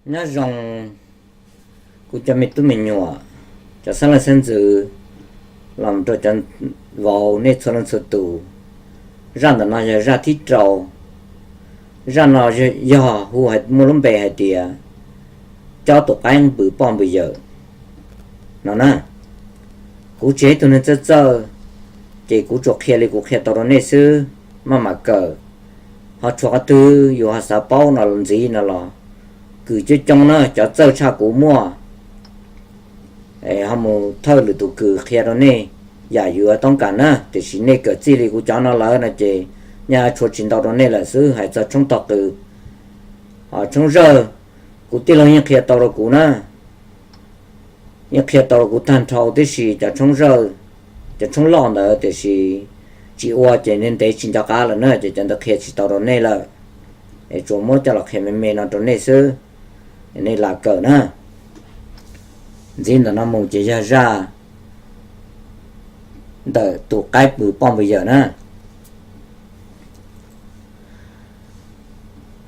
Nyob zoo kuv cov me tub me nyuam, cov xeeb leej xeeb ntxwv, los rau cov vauv nej txhua leej txhua tus. Zaj ntawm no yog zaj thib rau. Zaj no yog hu muaj lub npe hais tias cob tus qaib npws poj npws yawm no na. Kuv tsis yog ib tug neeg txawj txawj, ces kuv tsuas qhia li kuv qhia tau rau nej xwb, maj mam kawm. Ho tshuav qhov twg yus ho xav paub no ntxiv no los kws coob coob na, cov txawj tshaj kuv muaj, ho mus thawj lwm tus kws qhia rau nej yam yus toob kas na. Tiam sis nej kawm txij li kuv cov no lawm no ces nyaj tshuav tsis ntau rau nej lawm xwb. Hais txog tshoob tog qws, tshoob zawj, kuv tij laug yeej qhia tau rau kuv na, yeej qhia tau rau kuv tag nrho tib si cov tshoob zawj, cov tshoob loj ntawd, tiam sis tsis ua ces ntev tsis nco qab lawm na, ces cov ntawd qhia tsis tau rau nej lawm. Es tsuas muab coj los qhia me me no rau nej xwb, nej lam kawm na. Ntxiv ntawm no mus ces yog zaj ntawm tus qaib npws poj npws yawm na.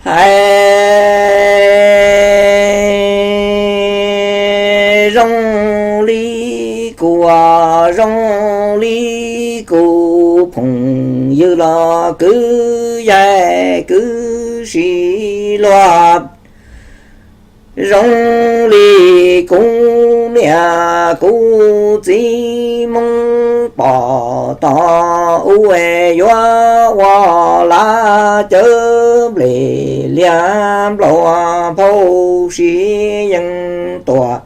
Hais zoo li kuv, zoo li kuv phooj ywg los kwv yaig kwv sib luag, zoo li kuv niam kuv txiv Hmoob pom tau ub yuav ua laj cawv nplej liab nplaum phauj sib yeej tuam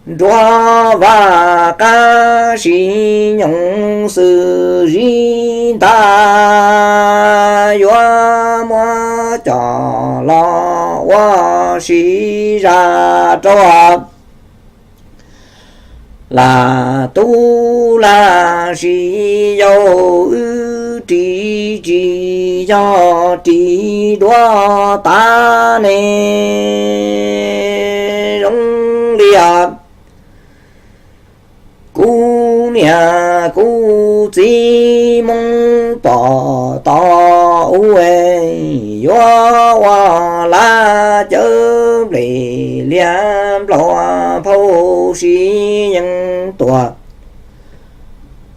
nruab vaj qab sib nyoos xwb zib ntag, yuav muab coj los ua sib zam rau lam tub lam sis yau wb ris tsis yog ris duab tas ne. Zoo li kuv niam kuv txiv Hmoob pom tau ub yuav ua laj cawv nplej liab nplaum phauj sib yeej tuam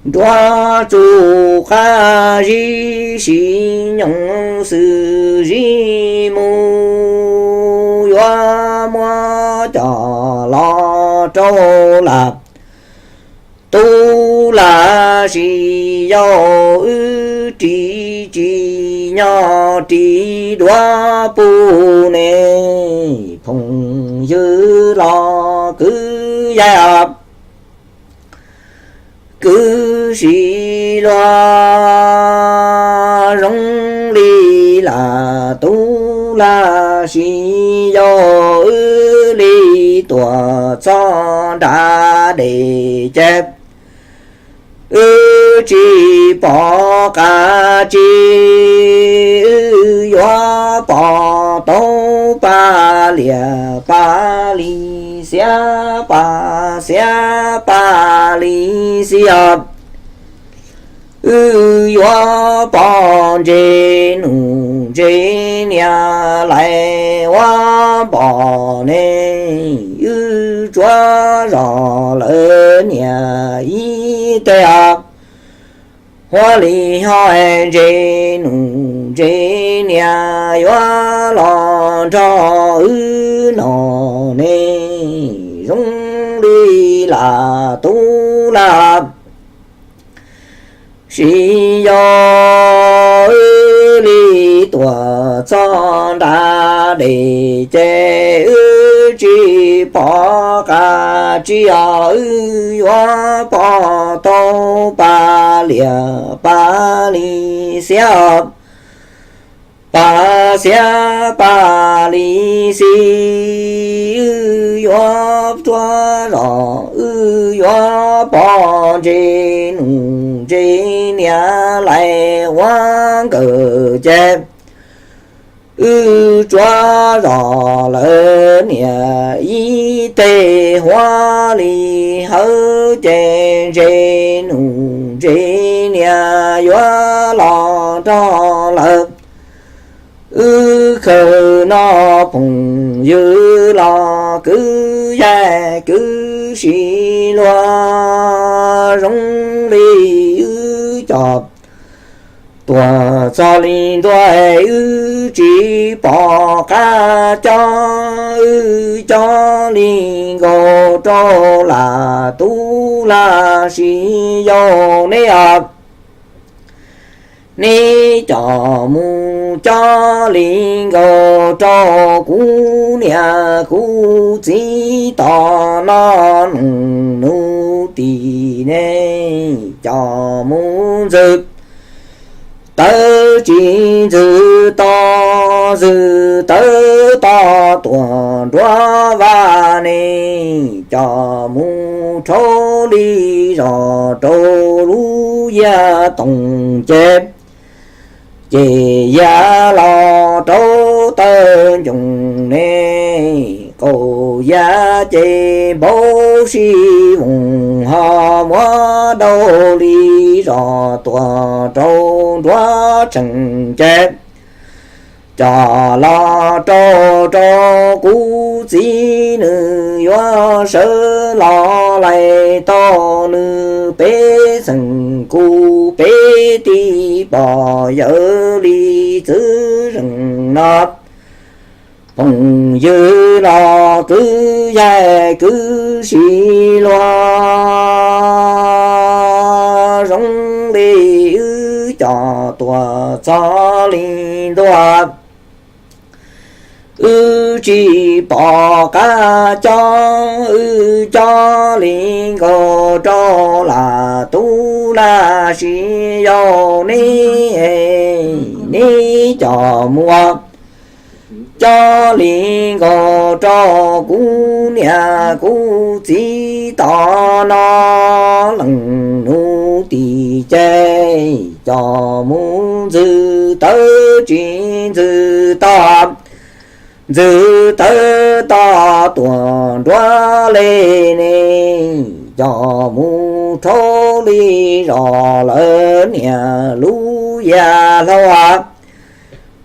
nruab tsuj qab zib sib nyoos xwb zib mus, yuav muab coj los rau lam tub lam sis yau wb ris tsis yog ris duab puag ne. Phooj ywg los kwv yaig kwv sib luag, zoo li lam tub lam sis yau wb li tuam txog nram dej ces wb tsis pom qab tsi, wb yuav pom tau paj liam paj li xiab, paj xiab paj li xiab. Wb yuav pom ntse nus ntse niam lais ua npom ne, wb tsuav zog lawv niam ib teg huab li ho ntse nus ntse niam yuav los nrog wb no ne. Zoo li lam tub lam sis yau wb li tuam txog nram dej ces wb tsis pom qab tsi, yog wb yuav pom tau paj liam paj li xiab, paj xiab paj li xis. Wb yuav tsuav zog, wb yuav pom ntse nus ntse niam lais ua nkawm ces wb tsuav zog lawv niam ib teg huab li hawv ces ntse nus ntse niam yuav los nrog lawv Wb khaws no phooj ywg los kwv yaig kwv sib luag, zoo li wb cov tuag txog li ntua, wb tsis pom qab coj, wb coj li nkaus rau lam tub lam sis yau neb os. Neb coj mus coj li nkaus rau kuv niam kuv txiv tom no, nus tim nej coj mus ntxwg tawv tsis ntxwg to, ntxwg tawv to tuaj nruab vaj nej coj mus rhaub li zos rau lub yaj toog ces, ces yaj los rau taw ncoos ne, qaum yaj ces npau sib voos ho muab dau li zos tuaj rau nruab tsees ces, coj los rau rau kuv txiv nws yuav sawv los laij tau nws peb txheej kuv peb tij pog yawg li txwv zeej no. Phooj ywg los kwv yaig kwv sib luag, zoo li wb coj tuaj txog li ntua, wb tsis pom qab coj, wb coj li nkaus rau lam tub lam sis yau neb, neb coj mus coj li nkaus rau kuv niam kuv txiv tom no, leej nus tim ces coj mus ntxwg tawv tsis ntxwg to, ntxwg tawv to tuaj nruab le ne, coj mus rhaub li zos lawv niam lub yaj hlau,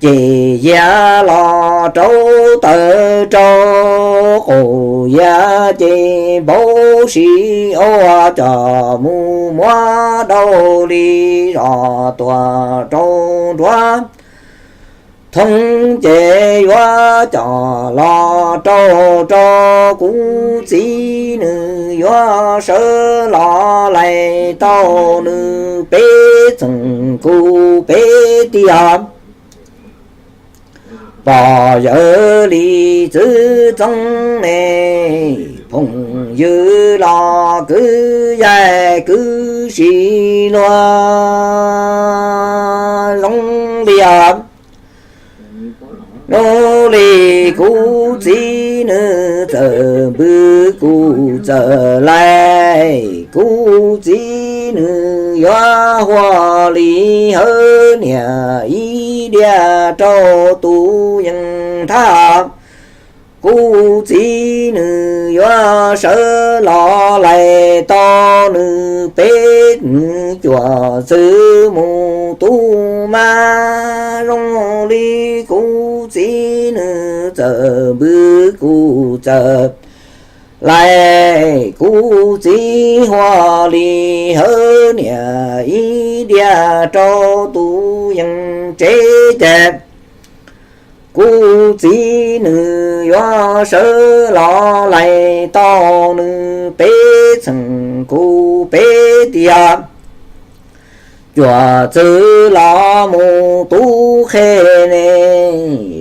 ces yaj los rau taw rau qaum yaj ces npau sib ua coj mus muab dau li zos tuaj rau nruab thoob ces yuav coj los rau rau kuv txiv nws yuav sawv los laij tau nws peb txheej kuv peb tij pog yawg li txwv txoob ne. Phooj ywg los kwv yaig kwv sib luag, zoo li os. Zoo li kuv txiv nws txawm npwg kuv txawm laij, kuv txiv nws yuav huaj li hawv niam ib diav rau tus yees thab. Kuv txiv nws yuav sawv los laij tau nws peb nws cuam txwv mus tub mab. Zoo li kuv txiv nws txawm npwg kuv txawm laij, kuv txiv huaj li hawv niam ib diav rau tus yees tsev ces, kuv txiv nws yuav sawv los laij tau nws peb txheej kuv peb tij cuam txwv los mus tub qhe ne.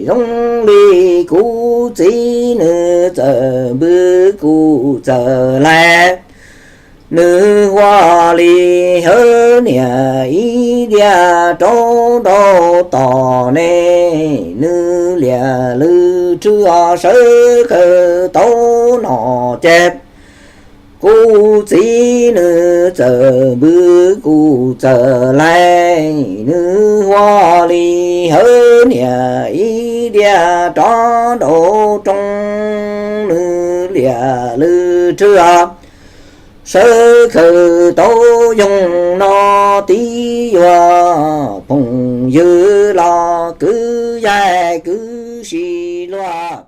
Zoo li kuv txiv nws txawm npwg kuv txawm laij, nws huaj li hawv niam ib diav rau nraum tod ne. Nws liam lwm rhwv sawv khaws tau no ces, kuv txiv nws txawm npwg kuv txawm laij, nws huaj li hawv niam ib diav rov nraum rooj. Nws liam lwm rhwv sawv khaws tau yoog no tib yuav. Phooj ywg los kwv yaig kwv si luaj.